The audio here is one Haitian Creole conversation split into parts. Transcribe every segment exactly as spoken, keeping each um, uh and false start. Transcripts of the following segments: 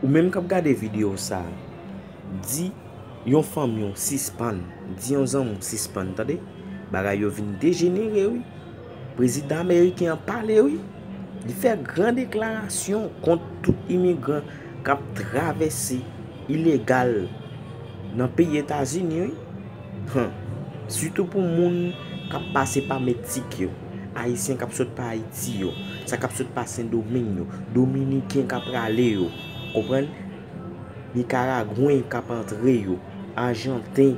Ou menm k ap gade videyo sa, di yon fanmi w sispann, di yon zanmi w sispann, tande. Bagay yo vin dejenere, wi. Prezidan ameriken an pale, wi. Li fè gran deklarasyon kont tout imigran k ap travèse ilegal nan peyi Etazini, wi. Hum. Sitou pou moun k ap pase pa Meksik yo, Ayisyen k ap sot pa Ayiti yo, sa k ap sot pa Sendomeng yo, Dominiken k ap prale yo, konprann? Nikaragwen k ap antre yo, Ajanten,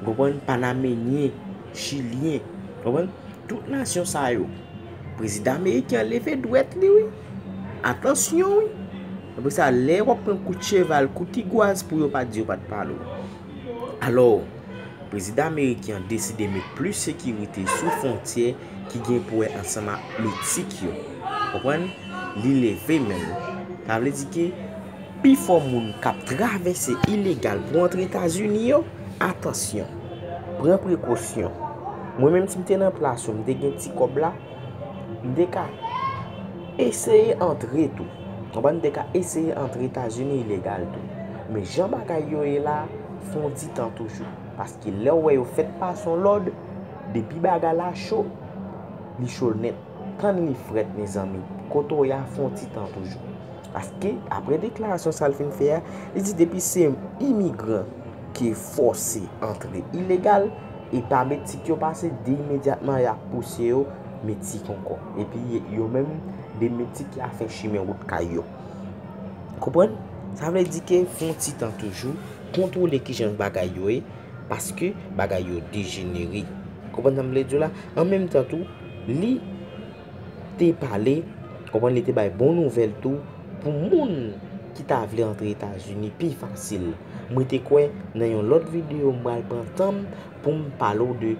konprann? Panamenyen, Chilyen, konprann? Tout nasyon sa yo, prezidan ameriken an leve dwèt li, wi. Atansyon, wi. Apre sa, lè w ap pran kout cheval, kout igwaz pou yo pa di yo pa t pale w. Alò, prezidan ameriken an deside met plis sekirite sou fwontyè ki gen pou wè ansanm ak Meksik yo. Konprann? Li leve men l. Sa vle di ke pifò moun k ap travèse ilegal pou antre Etazini yo, atansyon. Pran prekosyon. Mwen menm, si m te nan plas ou, m te gen ti kòb la, m te ka eseye antre tou. Konprann? M te ka eseye antre Etazini ilegal tou. Men jan bagay yo ye la, fè yon ti tan toujou. Paske lè w wè yo fèk pase yon lòd, depi bagay la cho, li cho nèt. Tann li frèt, mezanmi. Kote w ye a, fè yon ti tan toujou. Paske, apre deklarasyon sa l fin fè a, li di depi se imigran ki fòse antre ilegal, e pa Meksik yo pase, de imedyatman y ap pouse yo Meksik ankò. Epi yo menm, de Meksik y a fè chimen wout kay yo. Konprann? Sa vle di ke fè yon ti tan toujou, kontwole kijan bagay yo ye, paske bagay yo dejenere. Konprann sa m vle di w la? An menm tan tou, li te pale, konprann, li te bay bon nouvèl tou pou moun ki ta vle antre Etazini pi fasil. Mwen te kwè nan yon lòt videyo m pral pran tan m pou m pale w de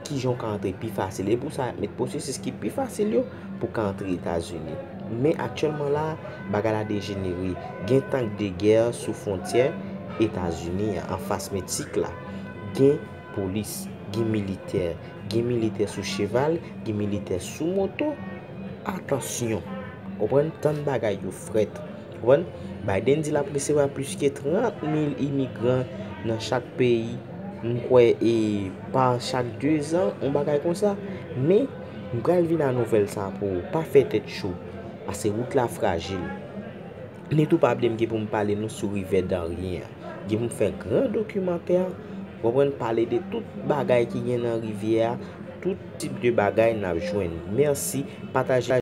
kijan w ka antre pi fasil. E pou sa, met pwosesis ki pi fasil yo pou w ka antre Etazini. Men aktyèlman la, bagay la dejenere. Gen tank de gè sou fwontyè Etazini an, anfas Meksik la. Gen polis, gen militè, gen militè sou cheval, gen militè sou moto. Atansyon! Konprann? Tann bagay yo frèt. Konprann? Biden di l ap resevwa plis ke trant mil imigran nan chak peyi, m kwè, e pa chak dezan, yon bagay konsa. Men, m pral vin a nouvèl sa pou ou. Pa fè tèt cho, paske wout la frajil. Ni tou pa bliye m gen pou m pale nou sou Rivè Darien an. Gen pou m fè gran dokimantè, konprann, pale de tout bagay ki gen nan rivyè a, tout tip de bagay n ap jwenn. Mèsi, pataje.